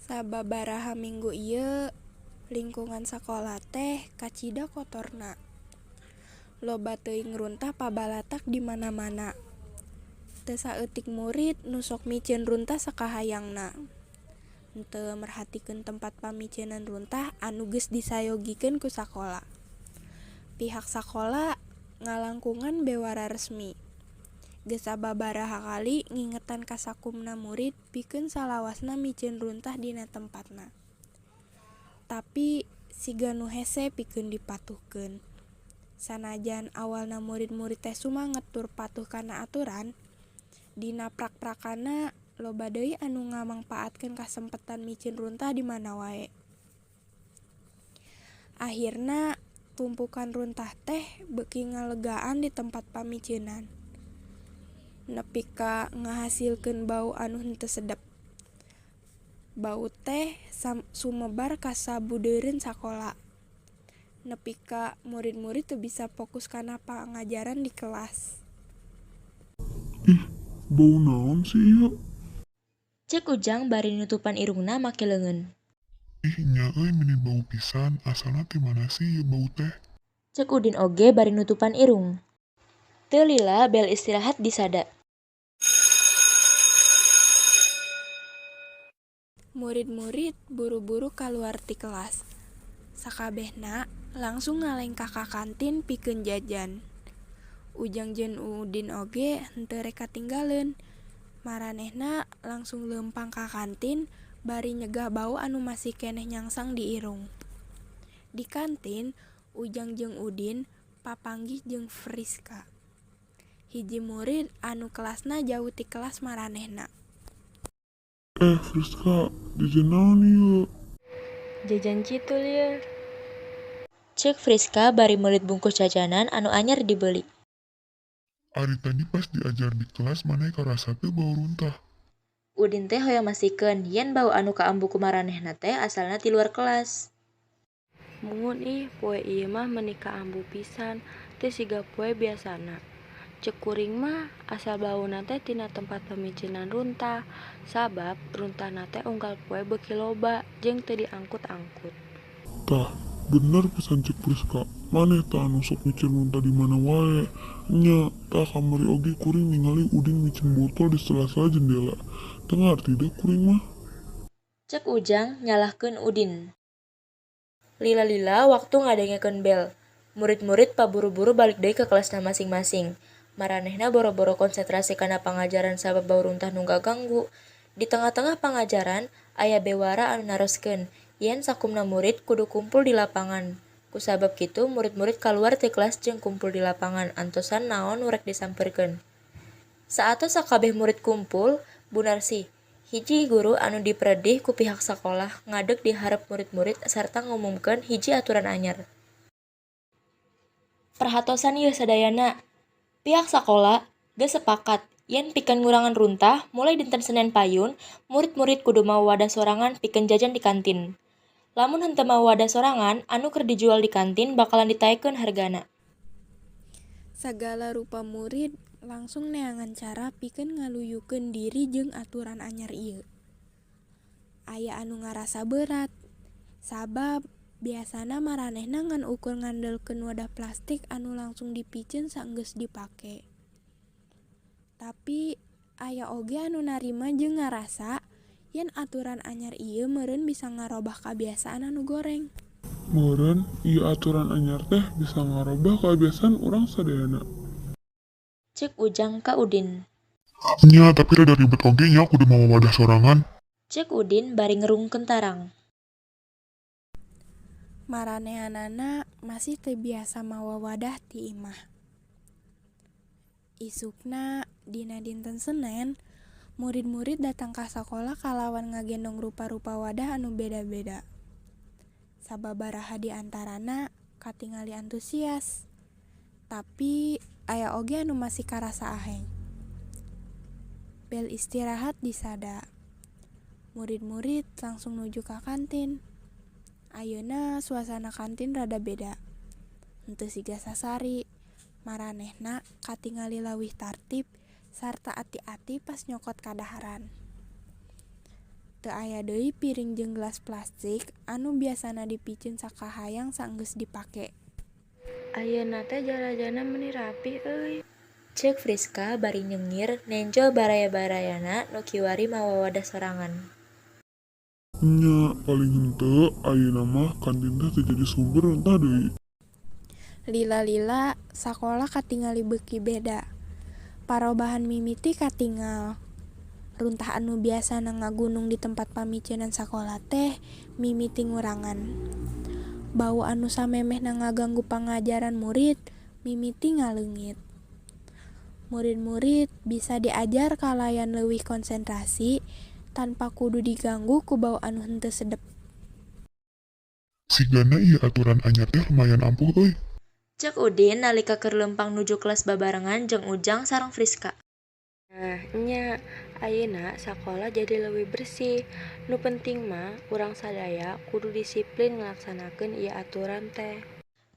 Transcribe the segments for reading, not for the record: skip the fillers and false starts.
Sababaraha minggu ieu lingkungan sakola teh kacida kotorna. Loba teuing runtah pabalatak di mana-mana. Teu saeutik murid nu sok miceun runtah sakahayangna. Henteu merhatikeun tempat pamiceunan runtah anu geus disayogikeun ku sakola. Pihak sakola ngalangkungan bewara resmi. Geus sababaraha kali ngingetan ka sakumna murid pikeun salawasna miceun runtah dina tempatna. Tapi siga nu hese pikeun dipatuhkeun. Sanajan awalna murid-murid teh sumanget tur patuh kana aturan, dina prak-prakanna loba deui anu ngamangpaatkeun kasempetan miceun runtah di mana wae. Ahirna tumpukan runtah teh beuki ngalegaan di tempat pamiceunan. Nepi ka ngahasilkeun bau anu henteu sedep. Bau teh sumebar ka sabudeureun sakola. Nepi ka murid-murid teu bisa fokus kana pangajaran di kelas. Ih, bau naon sih ieu? Ceuk Ujang bari nutupan irungna make leungeun. Ih, nya euy meni bau pisan, asalna ti mana sih ieu bau teh? Ceuk Udin oge bari nutupan irung. Teu lila bel istirahat disada. Murid-murid buru-buru kaluar ti kelas. Sakabehna langsung ngalengkah ka kantin pikeun jajan. Ujang jeung Udin oge henteu rek katinggaleun. Maranehna langsung leumpang ka kantin bari nyegah bau anu masih keneh nyangsang di irung. Di kantin, Ujang jeung Udin papanggih jeung Friska. Hiji murid anu kelasna jauh ti kelas maranehna. Eh, Friska, jajan naon ieu? Jajan citul yeuh. Ceuk Friska bari meulit bungkus jajanan anu anyar dibeuli. Ari tadi pas diajar di kelas maneh karasa teu bau runtah? Udin teh hoyong mastikeun yen bau anu kaambu ku maranehna teh asalna ti luar kelas. Muhun ih, poe ieu mah meuni kaambu pisan, teu siga poe biasana. Ceuk kuring mah asal bauna teh tina tempat pamiceunan runtah, sabab runtahna teh unggal poe beuki loba jeung teu diangkut-angkut. Tah, bener pisan ceuk Friska. Maneh tah anu sok miceun runtah di mana wae. Nya, tah kamari oge kuring ningali Udin miceun botol di sela-sela jendela. Teu ngarti da kuring mah. Ceuk Ujang nyalahkeun Udin. Lila-lila waktu ngadengekeun bel. Murid-murid paburu-buru balik deui ka kelasna masing-masing. Maranehna boro-boro konsentrasi kana pangajaran sabab bau runtah nu ngaganggu. Di tengah-tengah pangajaran, aya bewara anu naroskeun yen sakumna murid kudu kumpul di lapangan. Kusabab kitu murid-murid kaluar ti kelas jeung kumpul di lapangan antosan naon nu rek disampeurkeun. Saatos sakabeh murid kumpul, Bu Narsih, hiji guru anu diperedih ku pihak sakolah ngadeg di hareup murid-murid sarta ngumumkeun hiji aturan anyar. Perhatosan yeuh sadayana. Pihak sakola geus sepakat yen pikeun ngurangan runtah mulai dinten Senen payun murid-murid kudu mawa wadah sorangan pikeun jajan di kantin. Lamun henteu mawa wadah sorangan, anu keur dijual di kantin bakalan ditaekkeun hargana. Sagala rupa murid langsung neangan cara pikeun ngaluyukeun diri jeung aturan anyar ieu. Aya anu ngarasa beurat, sabab biasana maranehna ngan ukur ngandelkeun wadah plastik anu langsung dipiceun saenggeus dipake. Tapi aya oge anu narima jeung ngarasa yen aturan anyar ieu meureun bisa ngarobah kabiasaan anu goreng. Meureun ieu aturan anyar teh bisa ngarobah kabiasaan urang sadayana. Ceuk Ujang ka Udin. Nya, tapi rada ribet oge nya kudu mawa wadah sorangan. Ceuk Udin bari ngerungkeun tarang. Maranehanana masih teu biasa mawa wadah ti imah. Isukna dina dinten Senen, murid-murid datang ka sakola kalawan ngagendong rupa-rupa wadah anu beda-beda. Sababaraha di antarana katingali antusias, tapi aya oge anu masih karasa aheng. Bel istirahat disada. Murid-murid langsung nuju ka kantin. Ayeuna suasana kantin rada beda. Henteu siga sasari, maranehna katingali leuwih tartib sarta ati-ati pas nyokot kadaharan. Teu aya deui piring jeung gelas plastik anu biasana dipiceun sakahayang saenggeus dipake. Ayeuna teh jalajana meuni rapih euy. Ceuk Friska bari nyengir nenjo baraya-barayana nu kiwari mawa wadah sorangan. Nya, paling henteu ayeuna mah kantin teh teu jadi sumber runtah deui. Lila-lila sakola katingali beuki beda. Parobahan mimiti katingal. Runtah anu biasana ngagunung di tempat pamiceunan sakola teh mimiti ngurangan. Bau anu samemehna ngaganggu pangajaran murid mimiti ngaleungit. Murid-murid bisa diajar kalayan leuwih konsentrasi tanpa kudu diganggu ku bau anu henteu sedep. Sigana ieu aturan anyar teh lumayan ampuh euy. Ceuk Udin nalika keur leumpang nuju kelas babarengan jeung Ujang sareng Friska. Nah nya, ayeuna sakola jadi leuwih bersih. Nu penting mah urang sadaya kudu disiplin ngalaksanakeun ieu aturan teh.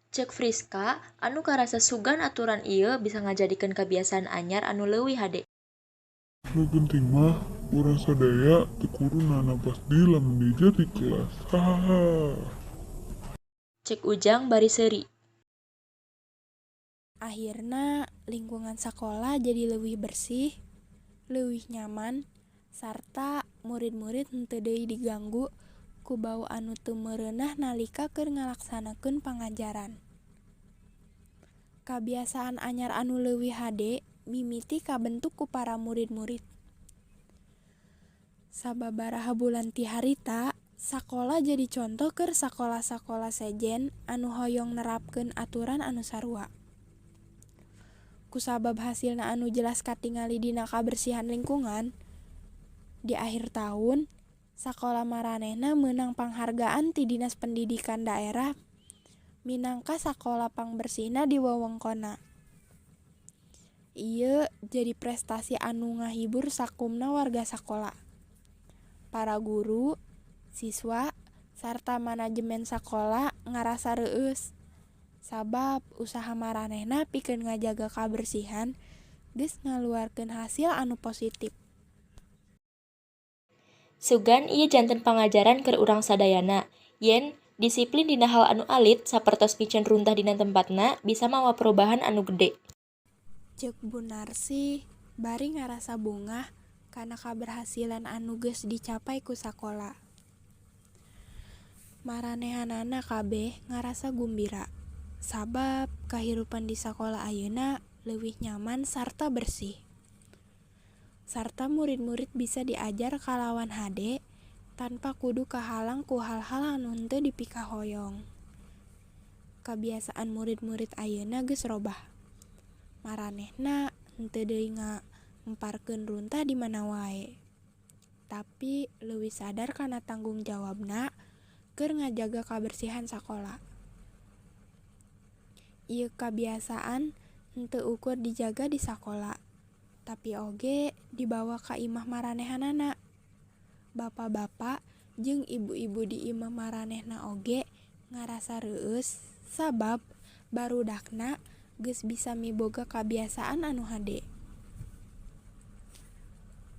Ceuk Friska anu karasa sugan aturan ieu bisa ngajadikeun kabiasaan anyar anu leuwih hade. Nu penting mah urang sadaya teu kudu nanapas deui lamun diajar di kelas. Hahaha. Ceuk Ujang bari seuri. Akhirna lingkungan sakola jadi leuwih bersih, leuwih nyaman, sarta murid-murid henteu deui diganggu ku bau anu teu meunah nalika keur ngalaksanakeun pangajaran. Kabiasaan anyar anu leuwih hade mimiti kabentuk ku para murid-murid. Sababaraha bulan ti harita, sakola jadi conto keur sakola-sakola sejen anu hoyong nerapkeun aturan anu sarua. Kusabab hasilna anu jelas katingali dina kabersihan lingkungan, di akhir taun, sakola maranehna meunang panghargaan ti Dinas Pendidikan Daerah minangka sakola pangbersihna di wewengkonna. Ieu jadi prestasi anu ngahibur sakumna warga sakola. Para guru, siswa, sarta manajemen sakola ngarasa reueus sabab usaha maranehna pikeun ngajaga kabersihan geus ngaluarkeun hasil anu positif. Sugan ieu janten pangajaran keur urang sadayana, yen disiplin dina hal anu alit sapertos miceun runtah dina tempatna bisa mawa perubahan anu gede. Ceuk Bu Narsih bari ngarasa bungah kana kaberhasilan anu geus dicapai ku sakola. Maranehanana kabeh ngarasa gumbira, sabab kahirupan di sakola ayeuna leuwih nyaman sarta bersih. Sarta murid-murid bisa diajar kalawan hade tanpa kudu kahalang ku hal-hal anu henteu dipikahoyong. Kabiasaan murid-murid ayeuna geus robah. Maranehna henteu deui ngaemparkeun runtah di mana wae, tapi leuwih sadar kana tanggung jawabna keur ngajaga kabersihan sakola. Ieu kabiasaan henteu ukur dijaga di sakola, tapi oge dibawa ka imah maranehanana. Bapa-bapa jeung ibu-ibu di imah maranehna oge ngarasa reueus sabab barudakna geus bisa miboga kabiasaan anu hade.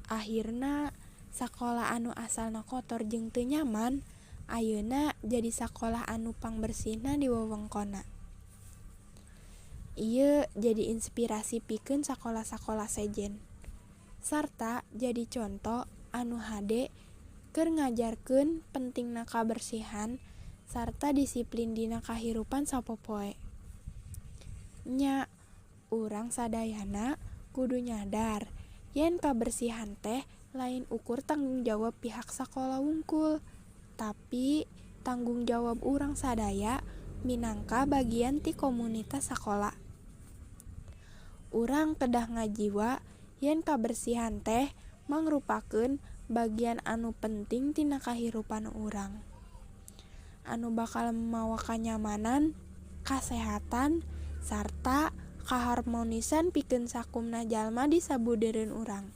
Akhirna sakola anu asalna kotor jeung teu nyaman, ayeuna jadi sakola anu pangbersihna di wewengkonna. Ieu jadi inspirasi pikeun sakola-sakola sejen, sarta jadi conto anu hade keur ngajarkeun pentingna kabersihan sarta disiplin dina kahirupan sapopoe. Nya, urang sadayana kudu nyadar yen kabersihan teh lain ukur tanggung jawab pihak sakola wungkul, tapi tanggung jawab urang sadaya minangka bagian ti komunitas sakola. Urang kedah ngajiwa yen kabersihan teh mangrupakeun bagian anu penting tina kahirupan urang, anu bakal mawa kanyamanan, kasehatan, sarta kaharmonisan pikeun sakumna jalma di sabudeureun urang.